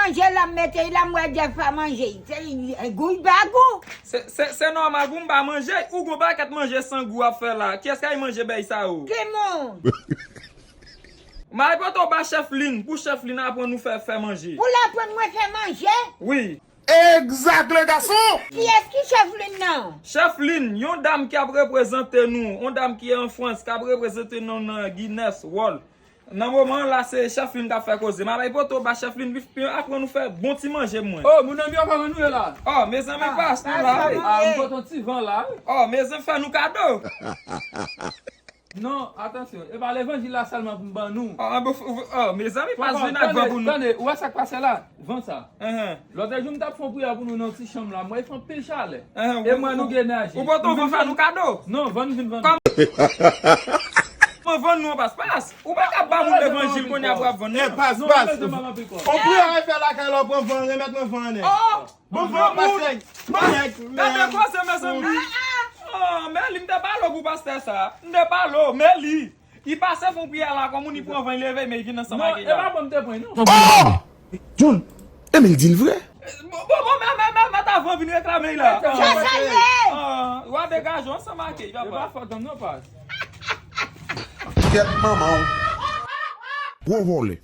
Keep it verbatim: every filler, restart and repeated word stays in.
Manje la m mete la, m wè Jeff pa manje. Se gou l pa gou. Se, se, se nòmal pou m pa manje. Ou gon pakèt manje san gou ap fè la. Kiyès k al manje bèy sa yo? Ki moun? M al pote w ba Chèf Lin, pou Chèf Lin aprann ou fè, fè manje. Pou l aprann mwen fè manje? Wi. Exact, le garçon! Kiyès ki Chèf Lin nan? Chèf Lin, yon dam k ap reprezante nou, yon dam ki an Frans, k ap reprezante nou nan Guinness World. Nan moman an la, se Chèf Lin k ap fè koze. M al bay poto ba Chèf Lin, li aprann nou fè bon ti manje mwen. Oh, moun nan byen, kòman nou ye la? Oh, mezanmi, ah, pas nou la, wi. Ah, m pote yon ti van la, wi. Oh, mezanmi, fè nou kado. Non, atansyon, e pa levanjil la sèlman pou m ban nou. Ah, ah, bon, f-, f-, oh, mezanmi, pas vin ak van pou nou. Tande, ou wè sa k pase la? Van sa. Lòt jou m t ap fè yon priyè pou nou nan yon ti chanm la, m wè l fè anpil chalè. E mwen nou gen naje. Ou pote yon van fè nou kado? Non, van vin van. Kòman vann nou an pas? Pas, ou pa ka ba moun levanjil kounye a pou ap vann nou. Pas, pas. On priyè ay fè lakay la, pran van, remèt mwen van an nèg. Oh! Bon, bon, bon, pastè. Gade koze, mezanmi. Oh, Meli, m te pale w pou pastè sa. M te pale w, Meli. Li pase fè yon priyè la, kòm moun li pran van, li leve, men li vin ansanm ak li la. Non, e pa bon m te pran, non. Oh! John, e men l di l vre. Bon, bon, bon, mè, mè, mè, mè, ta van vin reklame la. Sa sa ye? Ah, w a degaje w ansanm ak li, papa. E pa fòt an non, pas. Kèt manman w. Gwo vòlè.